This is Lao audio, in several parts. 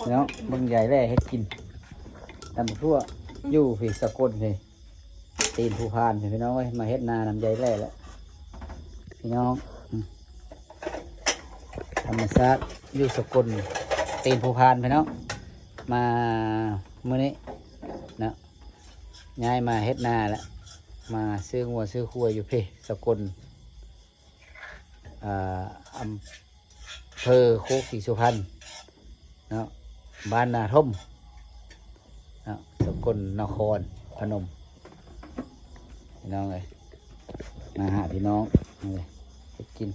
ເນາະ ເບິ່ງຍາຍແຫຼເຮັດກິນ ຕຳທົ່ວ ຢູ່ພີ້ສະກົນພີ້ ຕີນພູພານພີ້ ພີ່ນ້ອງເອີຍ ມາເຮັດນານຳຍາຍແຫຼແລ້ວ ພີ່ນ້ອງ ອືມ ທຳມະຊາດຢູ່ສະກົນ ຕີນພູພານ ພີ່ນ້ອງ ມາມື້ນີ້ເນາະ ຍ້າຍມາເຮັດນາແລ້ວ ມາຊື້ງົວຊື້ຄວາຍຢູ່ພີ້ສະກົນ ອ່າ ອຳເພີໂຄກສີສຸພັນເນາະ ບ້ານນາທົ່ມເນາະ ສະກົນນະຄອນພະນົມ ພີ່ນ້ອງເອີຍ ມາຫາພີ່ນ້ອງເອີຍ ເຮັດກິນ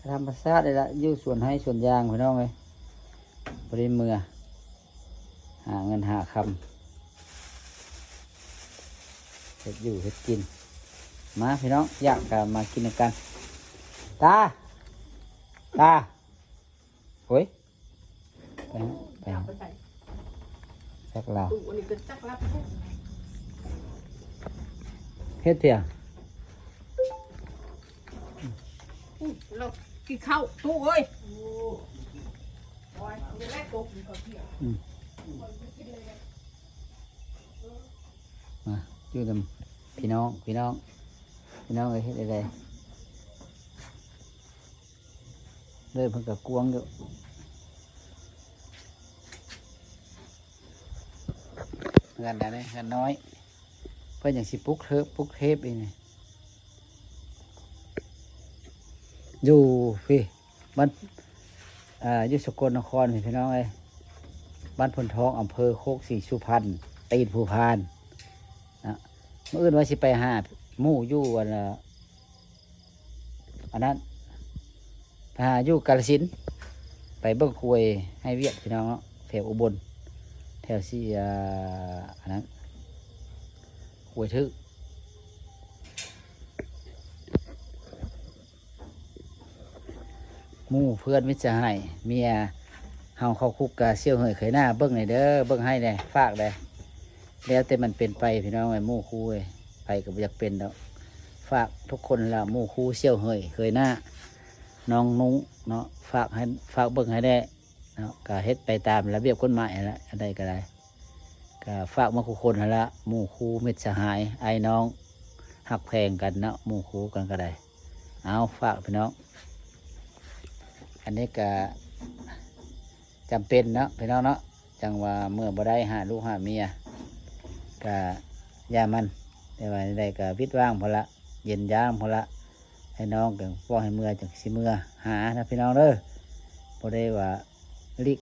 ທຳມະຊາດນີ້ລະ ຢູ່ສວນໄຮ່ສວນຢາງ ພີ່ນ້ອງເອີຍ ບໍ່ໄດ້ເມືອ ຫາເງິນຫາຄຳ ເຮັດຢູ່ເຮັດກິນ ມາພີ່ນ້ອງ ຢາກກະມາກິນນຳກັນ ຕາ ຕາ ໂອ້ຍ ໄປ ໄປ ຈັກລາວ ຕູ້ອັນນີ້ກໍຈັກລາວ ເຮັດພຽງ ອືມ ລາວກິນເຂົ້າ ຕູ້ເອີຍ ອືມ ມາ ຢູ່ນຳພີ່ນ້ອງ ພີ່ນ້ອງ ພີ່ນ້ອງເອີຍ ເຮັດໄດ້ ເດີ່ນເພິ່ນກໍກວາງຢູ່ ເຮືອນນັ້ນເດ້ ເຮືອນນ້ອຍ ເພິ່ນຍັງຊິປຸກເທີບ ປຸກເທບອີກນີ້ ຢູ່ພີ້ ບ້ານ ເອີ ຢູ່ສະກົນນະຄອນພີ້ ພີ່ນ້ອງເອີຍ ບ້ານໂພນທອງ ອຳເພີໂຄກສີສຸພັນ ຕີນພູພານນະ ມື້ອື່ນວ່າຊິໄປຫາໝູ່ຢູ່ອັນ ອັນນັ້ນ ໄປຫາຢູ່ກາລະສິນ ໄປເບິ່ງຄວາຍໃຫ້ວຽກ ພີ່ນ້ອງເນາະ ແຖວອຸບົນ ແຖວຊິ ເອີ ອັນນັ້ນ ຄວາຍຖືກ ໝູ່ເພື່ອນມິດສະຫາຍ ເມຍເຮົາເຂົ້າຄຸກກະສ່ຽວເຫີຍເຄີຍໜ້າ ເບິ່ງແດ່ເດີ ເບິ່ງໃຫ້ແດ່ ຝາກແດ່ ແລ້ວແຕ່ມັນເປັນໄປ ພີ່ນ້ອງເອີຍ ໝູ່ຄູ່ເອີຍ ໃຜກໍບໍ່ຢາກເປັນດອກ ຝາກທຸກຄົນລະ ໝູ່ຄູ່ສ່ຽວເຫີຍເຄີຍໜ້າ ນ້ອງນຸ້ງເນາະ ຝາກໃຫ້ ຝາກເບິ່ງໃຫ້ແດ່ເນາະ ກະເຮັດໄປຕາມລະບຽບກົດໝາຍຫັ້ນລະ ອັນໃດກໍໄດ້ ກະຝາກມາຄູ່ຄົນຫັ້ນລະ ໝູ່ຄູ່ມິດສະຫາຍ ອ້າຍນ້ອງຮັກແພງກັນເນາະ ໝູ່ຄູ່ກັນກໍໄດ້ ເອົາ ຝາກພີ່ນ້ອງ ອັນນີ້ກະຈຳເປັນເນາະ ພີ່ນ້ອງເນາະ ຈັ່ງວ່າເມື່ອບໍ່ໄດ້ຫາລູກຫາເມຍ ກະຢ່າມັນ ແຕ່ວ່າໃດໆກະວິດຫວ່າງພຸ້ນລະ ເຢັນຢາມພຸ້ນລະ ອ້າຍນ້ອງກໍບອກໃຫ້ເມືອ ຈັ່ງຊິເມືອຫານະ ພີ່ນ້ອງເດີ ບໍ່ໄດ້ວ່າ